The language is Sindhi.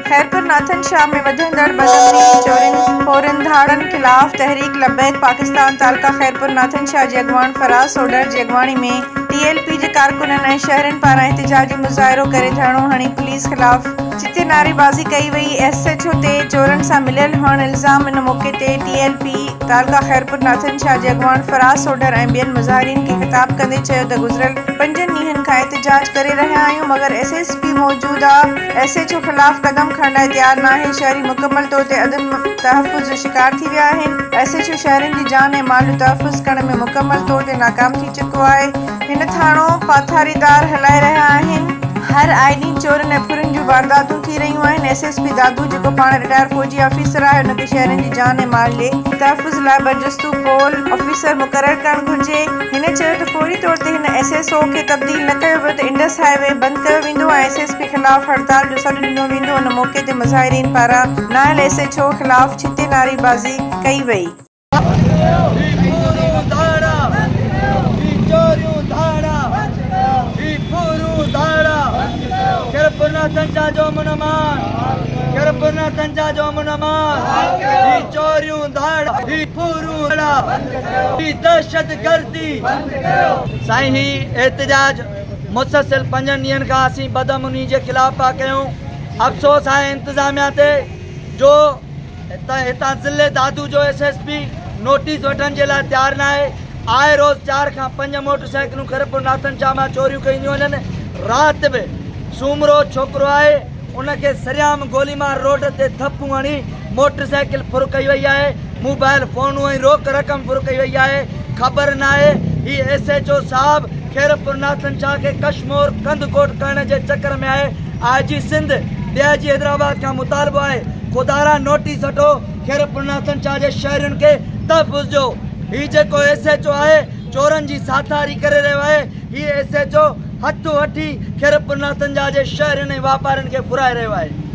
خيرپور ناٿن شاهه ۾ وڌندڙ بدامني، چورين، ڦورن، ڌاڙن خلاف تحريڪ لبيڪ پاڪستان تعلقه خيرپور ناٿن شاهه جي اڳواڻ فراز سوڍر جي اڳواڻي ۾ ٽي ايل پي جي ڪارڪنن ۽ شهرين پاران احتجاجي مظاهرو ڪري ڌرڻو هڻي پوليس خلاف ڇتي نعريبازي ڪئي وئي، ايس ايڇ او تي چورن سان مليل هئڻ الزام ان موقعي تي ٽي ايل پي تعلقه خيرپور ناٿن شاهه جي اڳواڻ فراز سوڍر ۽ ٻين مظاهرين کي خطاب ڪندي چيو ته گذريل پنجن ڏينهن کان احتجاج ڪري رهيا آهيون مگر ايس ايس پي موجوده ايس ايڇ او خلاف قدم کڻڻ لاء تيار ناهي، شهري مڪمل طور تي عدم تحفظ جو شڪار ٿي ويا آهن، ايس ايڇ او شهرين جي جان ۽ مال جو تحفظ ڪرڻ ۾ مڪمل طور تي ناڪام ٿي چڪو آهي، هن ٿاڻو پاٿاريدار هلائي رهيا آهن، هر آئي ڏينهن چورين ۽ ڦرين جون وارداتون ٿي رهيون آهن، ايس ايس پي دادو جيڪو پاڻ رٽائر فوجي آفيسر آهي ان کي شهرين جي جان ۽ مال جي تحفظ لاء برجستو پول آفيسر مقرر ڪرڻ گهرجي، هن چيو ته فوري طور تي هن ايس ايس او کي تبديل نه ڪيو ويو ته انڊس هاء وي بند ڪيو ويندو ۽ ايس ايس پي خلاف هڙتال جو سڏ ڏنو ويندو ان موقعي تي مظاهرين پاران نااهل ايس ايڇ او خلاف ڇتي نعريبازي ڪئي وئي. هي ڦورون ڌاڙا، هي چوريون ڌاڙا، هي ڦورون ڌاڙا، خيرپور ناٿن شاهه جو امن امان، خيرپور ناٿن شاهه جو امن امان، هي چوريون ڌاڙا، هي ڦورون ڌاڙا، هي دهشت گردي. سائين هي احتجاج مسلسل پنجن ڏينهن کان اسين بدامني جي خلاف پيا ڪيون، افسوس آهي انتظاميا تي جو هتان ضلعي دادو جو ايس ايس پي نوٽيس وٺڻ جي لاء تيار ناهي، آئي روز 4 کان 5 موٽر سائيڪلون خيرپور ناٿن شاهه مان چوريون ڪيون ٿيون وڃن، رات به سومرو ڇوڪرو آهي ان کي سرعام گولي مار روڊ تي ٿڦون هڻي موٽر سائيڪل ڦر ڪئي وئي آهي، موبائل فونون ۽ روڪ رقم ڦر ڪئي وئي آهي، خبر ناهي هي ايس ايڇ او صاحب خيرپور ناٿن شاهه کي ڪشمور ڪنڌڪوٽ ڪرڻ جي چڪر ۾ آهي، I G Sindh, D I G Hyderabad کان مطالبو آهي خدارا نوٽيس وٺو خيرپور ناٿن شاهه جي شهرين کي تحفظ ڏيو، هي جيڪو ايس ايڇ او آهي چورن جي ساٿاري ڪري رهيو آهي، هي ايس ايڇ او هٿ وٺي خيرپور ناٿن شاهه جي شهرين ۽ واپارين کي ڦرائي رهيو آهي.